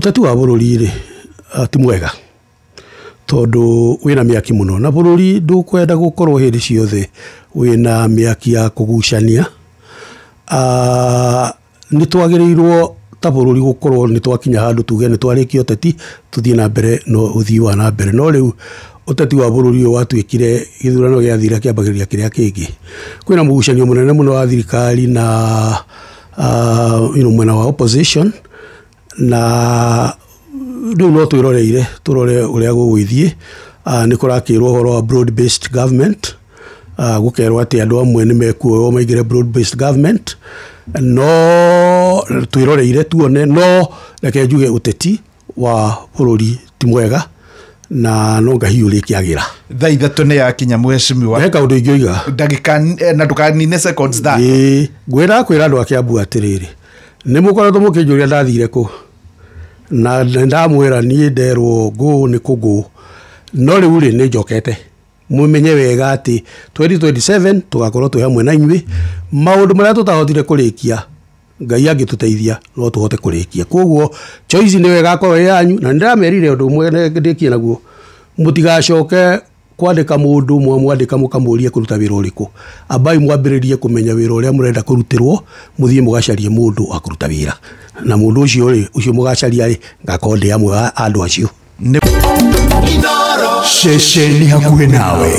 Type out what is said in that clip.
Ũteti wa bũrũri rĩ, ti mwega tondũ wĩna mĩaki mũno, na bũrũri ndũkwenda gũkorwo hĩndĩ ciothe wĩna mĩaki ya kũgucania. Nĩ twagĩrĩirwo ta bũrũri gũkorwo nĩ twakinya handũ tuge nĩ twarĩkia ũteti, tũthiĩ na mbere na ũthii wa na mbere. No rĩu ũteti wa bũrũri ũyũ watuĩkire gĩthurano gĩathira kĩambagĩrĩria kĩrĩa kĩngĩ. Kwĩna mũgucanio mũnene mũno wa thirikari na mwena wa opposition, na rĩu no twĩroreire tũrore ũrĩa gũgũgĩthiĩ. Nĩ kũrakĩrwo ũhoro wa broad based government, gũkerwo atĩ andũ amwe nĩ mekuoywo maingĩre broad based government. No twĩroreire tuone, no reke njuge ũteti wa bũrũri ti mwega na no ngahiũ rĩkĩagĩra. Thaa 3 nĩ yakinya, mheshimiwa. He kaũndũ ingĩoiga. Ndagĩka na ndũkanine seconds that. Ĩĩ, ngwĩra kwĩra andũ a Kiambu atĩrĩrĩ, nĩ mũkoretwo mũkĩnjũria ndathire kũ, na nĩ ndamwĩra niĩ nderwo ngũ nĩ kũngũ, no rĩu rĩ, nĩ njokete. Mũmenye wega atĩ 2027 tũgakorwo twĩ hamwe na inyuĩ. Maũndũ marĩa tũtahotire kũrĩkia, Ngai angĩtũteithia no tũhote kũrĩkia. Koguo choice nĩyo ĩgakorwo ĩ yanyu, na nĩ ndĩramerire ũndũ ũmwe ndĩkie naguo: mũtigacoke kwandĩka mũndũ, mwamwandĩka mũkamũria kũruta wĩra ũrĩkũ. Ambai mwambĩrĩrie kũmenya wĩra ũrĩa mũrenda kũrutĩrwo, mũthiĩ mũgacarie mũndũ wa kũruta wĩra, na mũndũ ũcio rĩ, ũcio mũgacaria rĩ, ngakorwo ndĩ amwe a andũ acio. Ceceni hakuhĩ nawe.